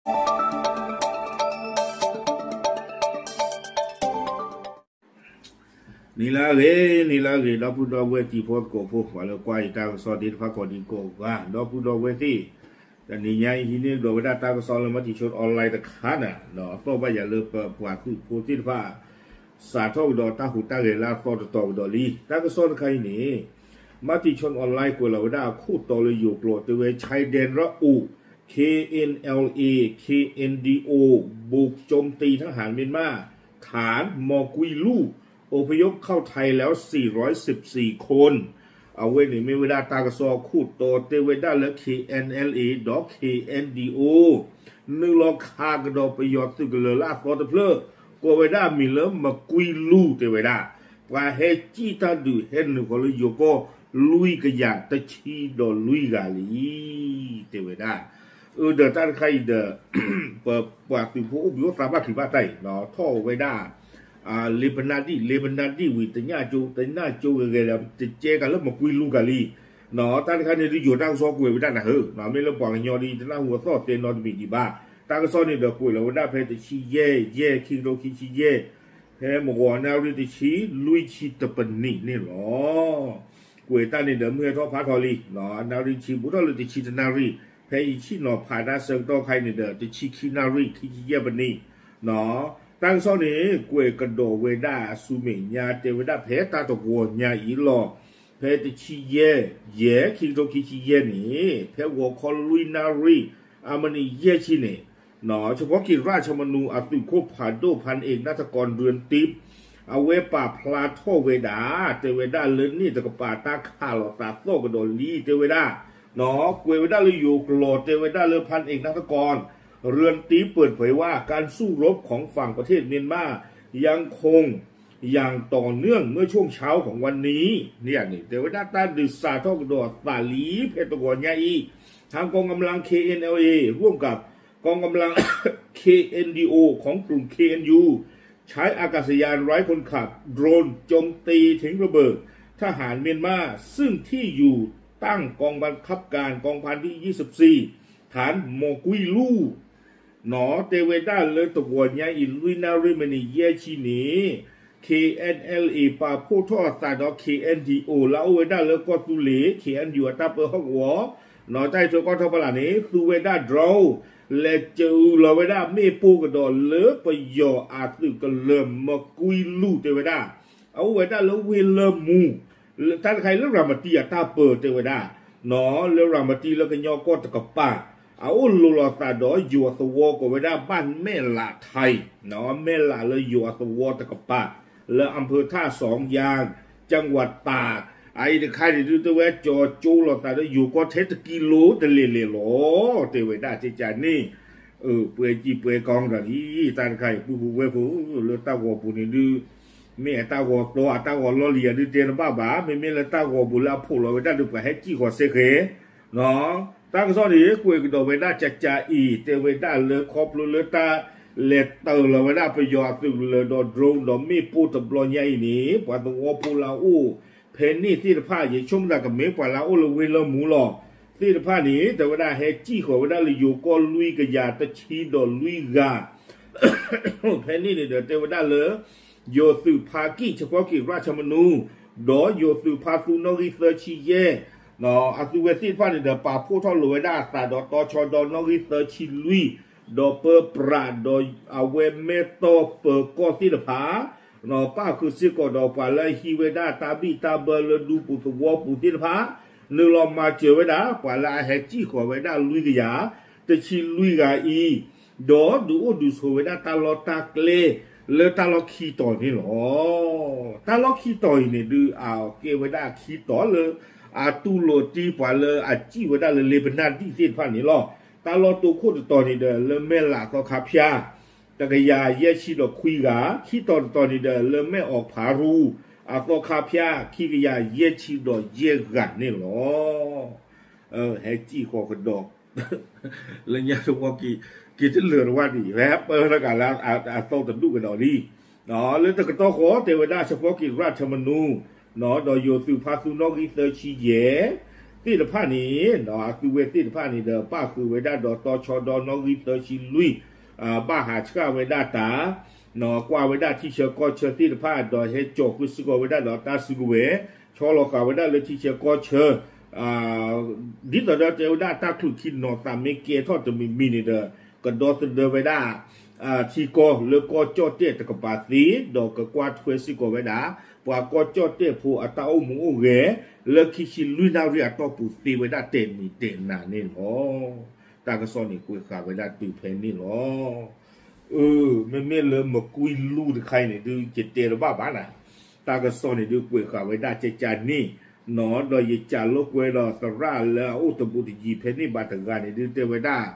နံၤလၢအဂ့ၤ နံၤလၢအဂ့ၤ ဒီပုၢ်ဒီဝဲၢ်တံၤဖိသကိးဖိ ပှၤလၢကွၢ်ယတၢ်ကစီၣ်သ့ၣ်တဖၣ်ကိးဒံကိးဂၤ ဒီပုၢ်ဒီဝဲၢ်သ့ၣ်, တနံၤညါအံၤဟံးန့ၢ်ကဒီးဝဲဒၣ်တၢ်ကစီၣ်လၢ Matichon Online တခါန့ၣ် ဒီးသီၣ်ဘၣ်ယၤလၢပပှၤသုးဖိသ့ၣ်တဖၣ် စးထီၣ်ကဒီးတၢ်ဟူးတၢ်ဂဲၤလၢအသီတတီၤကဒီးလံ. တၢ်ကစီၣ်တခါအံၤန့ၣ် Matichon Online ကွဲးလီၤဝဲဒၣ်အခိၣ်တီလၢယိၤကျိာ်တဲဝဲ ชายแดนระอุ เคเอ็นแอลเอ เคเอ็นดีโอ บุกโจมตีทหารเมียนมา ฐานมอกุยลู่ อพยพเข้าไทยแล้ว สี่ร้อยสิบสี่คน အဝဲန့ၣ်မ့ၢ်ဝဲဒၣ်တၢ်ကစီၣ်အခိၣ်တီတဲဝဲဒၣ်လၢ KNLA ဒီး KNDO နုာ်လီၤခးကဒီးပယီၤသုးကလၢၤလၢအသီတဖျၢၣ် ကိးဝဲဒၣ်အမံၤလၢမကွံလူၢ်တဲဝဲဒၣ်, ပှၤဟဲစံၣ်တၢ်ဒုးဟဲနုာ်ဃီၤလၢယိၤကီၢ် လွံၢ်ကယၤတဆံဒီးလွံၢ်ဂၤလံ တဲဝဲဒၣ်. အၢဒီးတၢ်တခါအံၤဒီး ပပှၤသုးဖိအိၣ်ဘှံးအိၣ်သါဘၣ်ချံးဘၣ်တၢ်အံၤ ထီၣ်ဝဲဒၣ် လ့ပနၢ်ဒံၣ် လ့ပနၢ်ဒံၣ်ဝံၤ တညၣ်ကၠိ တညၣ်ကၠိဂဲၤဂဲၤဒီး တကဲကၤလၢမကွံလူၢ်ကၤလံ. တၢ်တခါန့ၣ်ဒုးယိၤတၢ်ကစီၣ်ကွဲးဝဲဒၣ်နၤဧၢ, မ့ၢ်လၢပှၤကညီဒ်တနၢ်ဟူအသီၣ်သဲနီတမံၤဒံးဘၣ်. တၢ်ကစီၣ်န့ၣ်ဒီးကွဲးလီၤဝဲဒၣ်ဖဲတဆံယဲၢ် ယဲၢ် ခံကထိခံဆံယဲၢ် ဖဲမုၢ်ဂီၤနၣ်ရံၣ်တဆံ လွံၢ်ဆံတပနံးန့ၣ်လီၤ. ကွဲးတၢ်န့ၣ်ဒီးမုၢ်ဟဲထီၣ်ဖးထီလံ, နၣ်ရံၣ်ဆံဘူးထီၣ်လၢတဆံတနၣ်ရံၣ်, ဖဲယဆံၣ်နီၤဖးတၢ်ဆၢကတီၢ်ခါအံၤန့ၣ်ဒီး တဆံခံနၣ်ရံၣ် ခံဆံယဲၢ်ပနံး တၢ်ကစီၣ်န့ၣ် ကွဲးကဒီးဝဲဒၣ်ဆူမဲာ်ညါတဲဝဲဒၣ်ဖဲတၢ်တဂီၤညါအံၤလီၤ. ဖဲတဆံယဲၢ် ယဲၢ် ခံကထိခံဆံယဲၢ်န့ၣ် ဖဲဂီၤခီလွံၢ်နၣ်ရံၣ် အမံးနံးယဲၢ်ဆံန့ၣ် เฉพาะกิจราชธรรมนูญ အသုးခိၣ်ဖးဒိၣ် พันเอก ณัฐกร เรือนทิพย์ အဝဲပာ်ဖျါထီၣ်ဝဲဒၣ် တဲဝဲဒၣ်လၢန့ၣ်တကပၤတၢ်ခးလိာ်သးသီၣ်ကဒီးလံ တဲဝဲဒၣ် ကွဲးဝဲဒၣ်လၢယိၤကျိာ် တဲဝဲဒၣ်လၢ พันเอก ณัฐกร เรือนทิพย์ เปิดเผยว่าการสู้รบของฝั่งประเทศเมียนมายังคงอย่างต่อเนื่องเมื่อช่วงเช้าของวันนี้ န့ၣ် တဲဝဲဒၣ်တၢ်ဒုးစးထီၣ်ကဒီးသးလံ ဖဲတဂီၤညါအံၤ ทางกองกำลัง เคเอ็นแอลเอ ร่วมกับกองกำลัง เคเอ็นดีโอ ของกลุ่ม เคเอ็นยู ใช้อากาศยานไร้คนขับ โดรน โจมตีทิ้งระเบิดทหารเมียนมา ซึ่งที่อยู่ตั้งกองบังคับการกองพันที่ ยี่สิบสี่ ฐานมอกุยลู่ နီၣ် တဲဝဲဒၣ်လၢတဂီၤညါအံၤ လွံၢ်နၣ်ရံၣ်မံးနံးယဲၢ်ဆံန့ၣ် KNLA ပာ်ဖှိၣ်ထီၣ်အသးဒီး KNDO လၢအအိၣ်ဝဲဒၣ်လၢကီၢ်သူလ့ၤ KNU အတၢ်ပၢဟီၣ်ကဝီၤ နီၣ် တၢ်အံၤထွဲကီၢ်ထီၣ်ဖီလာ်န့ၣ် သူဝဲဒၣ် drone လဲၤစၢၤအုးလီၤဝဲဒၣ်မ့ၣ်ပိၢ်ကဒီးလၢပယီၤအသုးကလၢၤမကွံလူၢ်တဲဝဲဒၣ် အအိၣ်ဝဲဒၣ်လၢဝ့ၢ်လၢမူ တၢ်တခါအံၤလၢရၤမတံအတၢ်ပၢတဲဝဲဒၣ် နီၣ် လၢရၤမတံလၢကညီကီၢ်တကပၤ အအိၣ်လိၤလိာ်သးဒီးယိၤအသဝီကိးဝဲဒၣ်ဘၣ်မဲၣ်လးထံ နီၣ် မဲၣ်လးလၢယိၤအသဝီတကပၤ လၢ อำเภอท่าสองยาง จังหวัดตาก အအံၤတခါန့ၣ်ဒုးတဲဝဲ ကၠီၤကၠိလိာ်သးဒီးယိၤကီၢ်ထဲတကံလိတလဲၤလဲၤလီၤ တဲဝဲဒၣ်ကကန့ၣ် ပှဲၤကံၣ်ပှဲၤကီကဒီးလံ တၢ်တခါအံၤ ပုၢ်ဖိဝဲၢ်ဖိ လၢတၢ်ဂီၤပူၤန့ၣ်ဒုး မ့ၢ်အတၢ်ဂီၤတီ အတၢ်ဂီၤလီၢ်လံၤယၤဒုးတဲတဘၣ်ဘၣ် မ့မ့ၢ်လၢတၢ်ဂီၤပူၤလၢအဖိးလီၤဝဲဒၣ်ဒုးပှၤဟဲကံၣ်ဃီၤစ့ၢ်ကီး တၢ်ကစီၣ်န့ၣ် ကွဲးကဒီးဝဲဒၣ်ကကအံၤ တဲဝဲဒၣ်လၢခီဖျိလၢတၢ်လဲၤတၢၤလီၤဝဲဒၣ်ပယီၤအသုးကလၢၤဒီး drone ဒီးမ့ၣ်ပိၢ်တဘျီညါအံၤန့ၣ် ပှၤသဝီဖိလၢအအိၣ်ဖဲန့ၣ်သ့ၣ်တဖၣ် ယဆိကမိၣ်သးကမ့ၢ်ပှၤလၢအအိၣ်လၢဝ့ၢ်လၢမူလီၤ သ့ၣ်တဖၣ်န့ၣ် တဲဝဲဒၣ်ဟဲကံၣ်ဃီၤဝဲဒၣ်လၢယိၤကီၢ်လွံၢ်ကယၤတဆံဒီးလွံၢ်ဂၤ ဖဲန့ၣ်န့ၣ်ဒီးတဲဝဲဒၣ်လၢ ယိၤသုးဖါကံၣ် เฉพาะกิจราชธรรมนูญ ဒီးယိၤသုးဖါသူနီၣ်ဂံၢ်သၢဆံယဲၢ် အသုဝဲသ့ၣ်တဖၣ်န့ၣ်ဒီး ပာ်ဖှိၣ်ထီၣ်လိာ်ဝဲဒၣ်အသးဒီးတီၤဆီဒီးနီၣ်ဂံၢ်သၢဆံလွံၢ် ဒီးပၢပြးဒီးအဝဲမဲၢ်တီၢ်ပၢၤကီၢ်သ့ၣ်တဖၣ် ပၣ်ဃုာ်စ့ၢ်ကီးဒီးပှၤလၢအဟံးဝဲဒၣ်တၢ်ဘံၣ်တၢ်ဘၢလၢဒူပူၤသဝီပူၤသ့ၣ်တဖၣ် နုာ်လီၤမၤစၢၤဝဲဒၣ် ပှၤလၢအဟဲကံၣ်ဃီၤဝဲဒၣ်လွံၢ်ကယၤ တဆံလွံၢ်ဂၤအံၤ ဒီးဒုးအိၣ်ဒုးဆိးဝဲဒၣ်တၢ်လီၢ်တၢ်ကျဲ လၢတၢ်လီၢ်ခံတီၤန့ၣ်လီၤ. တၢ်လီၢ်ခံတီၤအံၤန့ၣ်ဒုး အကဲဝဲဒၣ်အခံတီၤလၢ အတူၢ်လိာ်တံၢ်ပှၤလၢအစံၣ်ဝဲဒၣ်လၢလ့ပနၢ်ဒံၣ်သ့ၣ်တဖၣ်န့ၣ်လီၤ. တၢ်လီၢ်တိခိၣ်တတီၤန့ၣ်ဒီး လၢမဲၢ်လးအသီခါဖၠါ တကယၤယဲၢ်ဆံဒီးခွံဂၤ, ခံတီၤတတီၤန့ၣ်ဒီး လၢမဲၢ်အီၤဖးရူၤ အသီခါဖၠါ ခံကယၤယဲၢ်ဆံဒီးယဲၢ်ဂၤန့ၣ်လီၤ. ဟဲစံၣ်ဃီၤကဒီး လၢညါတဝီက့ၤ က့ၤတလၢာ်တဝၢ်ဒံး ဟဲပၢလၢကလၢအသီတဒူၣ်ကဒီးလံ. လၢတကတီၢ်ဃီတဲဝဲဒၣ် เฉพาะกิจราชธรรมนูญ ဒီးယိၤသုးဖါသူနီၣ်ဂံၢ်သၢဆံယဲၢ် သ့ၣ်တဖၣ်န့ၣ် အသုဝဲသ့ၣ်တဖၣ်န့ၣ်ဒီး ပၣ်ဃုာ်ဝဲဒၣ်ဒီးတီဆှီဒီနီၣ်ဂံၢ်သၢဆံလွံၢ်, ဘၣ်ဟးဆှၣ်ဝဲဒၣ်တၢ်, ကွၢ်ဝဲဒၣ်ထံဆၢကီၢ်ဆၢသ့ၣ်တဖၣ်ဒီး ဟဲကၠီၤဃုာ်စ့ၢ်ကီးဝဲဒၣ်ဒီးတၢ်စုကဝဲၤ, ဆီလီၤဃာ်ဝဲဒၣ်လၢထံဆၢကီၢ်ဆၢ ဒ်သိးဒီးတဲဝဲဒၣ်တၢ်ချုးခံနီၤသးမ့ၢ်ကဲထီၣ်တမံၤမံၤန့ၣ်ဒီး ကဒီသဒၢဝဲဒၣ် ထံကီၢ်လၢကီၢ်ကၠီၣ်တဲၣ်တကပၤသ့, ဒီးကကွၢ်ထွဲစ့ၢ်ကီးဝဲဒၣ် ပှၤကီၢ်ကၠီၣ်တဲၣ်ဖိအတၢ်အိၣ်မူအိၣ်ဂဲၤ လၢခံဆံလွံၢ်နၣ်ရံၣ်အတီၢ်ပူၤသ့ဝဲဒၣ်တဲာ်နံၤတဲာ်နၤန့ၣ်လီၤ. တၢ်ကစီၣ်န့ၣ်ကွဲးဃာ်ဝဲဒၣ်တုၤဖဲန့ၣ်လီၤ. အၢ, မ့မ့ၢ်လၢမကွံလူၢ်တခါအံၤန့ၣ်ဒုး ယတဲတဘၣ်ဘၣ်နၤ, တၢ်ကစီၣ်န့ၣ်ဒုးကွဲးဃာ်ဝဲဒၣ်ကကန့ၣ်, ဒီးယစံးလိာ်ကွဲဒီးသရၣ်လၢအအိၣ်တဘူးတယံၤဖဲန့ၣ်ဘၣ်တဂၤန့ၣ်ဒုးတဲဝဲဒၣ်,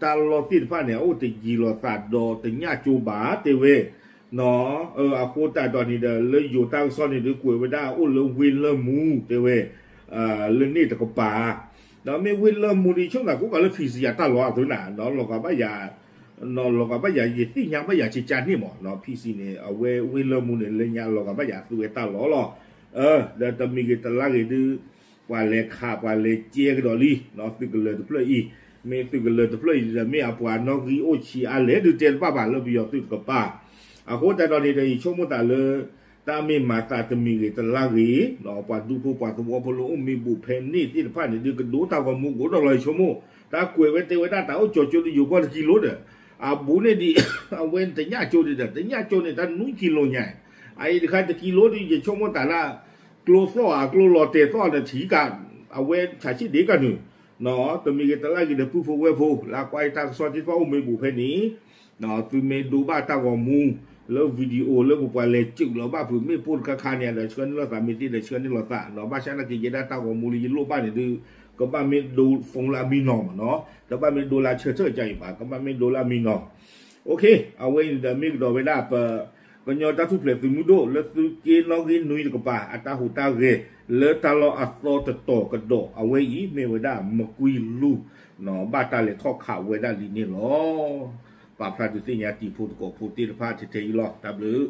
တၢ်လီၢ်သ့ၣ်တဖၣ်န့ၣ် အအိၣ်တယံၤလိာ်သးဒီးတညၣ်ကၠိဘၣ်တဲဝဲ အဃိသတးဒီးန့ၣ်ဒီး လၢယိၤတၢ်ကစီၣ်န့ၣ်ဒုးကွဲးဝဲဒၣ်အိၣ်လၢဝ့ၢ်လၢၢ်မူတဲဝဲ, လၢန့ၣ်တကပၤ, ဒီးမ့ၢ်ဝ့ၢ်လၢၢ်မူန့ၣ် ဆိကမိၣ်သးကိးကးလၢ ဖံစံယၤ တၢ်လီၢ်အသိးနၤ, လီၤဂာ်ဘၣ်ယၤ, လီၤဂာ်ဘၣ်ယၤ ယသ့ၣ်ညါဘၣ်ယၤကကန့ၣ်မး, ဖံစံန့ၣ် အဝဲဝ့ၢ်လၢၢ်မူန့ၣ် လၢညါလီၤဂာ်ဘၣ်ယၤသုဝဲတၢ်လီၢ်လီၤ. ဒီးတမံၤဂ့ၤတလါဂ့ၤဒုး ပှၤလဲၤခးပှၤလဲၤကဲကဒီးလံ, သုးကလၢၤတဖျၢၣ်အံၤ, မ့ၢ်သုးကလၢၤတဖျၢၣ်အံၤဒီးမ့ၢ်အပှၤနီၣ်ဂံၢ်အိၣ်ဆံးအါလဲၣ်ဒုးတဲတဘၣ်ဘၣ်လၢပယီၤသုးတကပၤ, အဃိသတးဒီးန့ၣ်ဒီး ယဆိကမိၣ်သးလၢ တၢ်မ့ၢ်မၤသးတမံၤဂ့ၤတလါဂ့ၤ, ပှၤဒူဖိပှၤသဝီဖိလၢအိၣ်မ့ၢ်ဘူးဖဲန့ၣ်သ့ၣ်တဖၣ်န့ၣ်ဒုးကဒိးတၢ်ဂီၤမူကအိၣ်ဒီးလီၤ ယဆိကမိၣ်, တၢ်ကွဲးဝဲတဲဝဲဒၣ်တၢ်အိၣ်ကၠီၤကၠိဒုးယိၤကီၢ်တကံလိဒီး, အဘူးန့ၣ်ဒံး, အဝဲတညၣ်ကၠိဒံးဒီး တညၣ်ကၠိန့ၣ် တၢ်နွံကံလိညါ အအံၤတခါတကံလိဒုး ယဆိကမိၣ်သးလၢ ကျိသီၣ်အကျိလီၤတဲာ်သီၣ်န့ၣ်ထံၣ်ကး, အဝဲဆးဆံးဒ့ကနုာ်, တမံၤဂ့ၤတလါဂ့ၤဒီး ပုၢ်ဖိဝဲၢ်ဖိ လၢကွၢ်တၢ်ကစီၣ်သ့ၣ်တဖၣ်အိၣ်မ့ၢ်ဘူးဖဲန့ၣ်, သုမ့ၢ်ဒိဘၣ်တၢ်ဂီၤမူ လၢ video လၢပပှၤလဲၤစုးလီၤဘၣ်ဖုးမ့ၣ်ပိၢ်တခါခါန့ၣ်ဒီး ဆှၢန့ၢ်လိာ်သး မ့ၢ်သ့ဒီးဆှၢန့ၢ်လိာ်သး, ဘၣ်ဆၣ်နာ်က့ၤယဲဒၣ်တၢ်ဂီၤမူလၢယလိၣ်ဘၣ်န့ၣ်ဒုး ကဘၣ်မ့ၢ်ဒိ phone လၢအမံနီၤမးနီၤ, တဘၣ်မ့ၢ်ဒိလၢဆၢထၢၣ်ကါအံၤဘၣ်, ကဘၣ်မ့ၢ်ဒိလၢအမံနီၤ အဝဲအံၤန့ၣ်ဒီးမ့ၢ်ကဒီးဝဲဒၣ်ပ ကညီတၢ်ထူၣ်ဖျဲးသုးမုၢ်ဒိၣ်လၢသုးက့နီၣ်ဂံၢ်နွံတကပၤ အတၢ်ဟူးတၢ်ဂဲၤ လၢတၢ်လီၢ်အသီတတီၤကဒီး အဝဲအံၤမ့ၢ်ဝဲဒၣ်မကွံလူၢ် ဘၣ်တၢ်လဲၤထီၣ်ခးဝဲဒၣ်လံန့ၣ်လီၤ. ပာ်ဖျါဒုးသ့ၣ်ညါတံၤဖိသကိးဖိသ့ၣ်တဖၣ်ထဲထဲအံၤလီၤ. တၢ်ဘျုး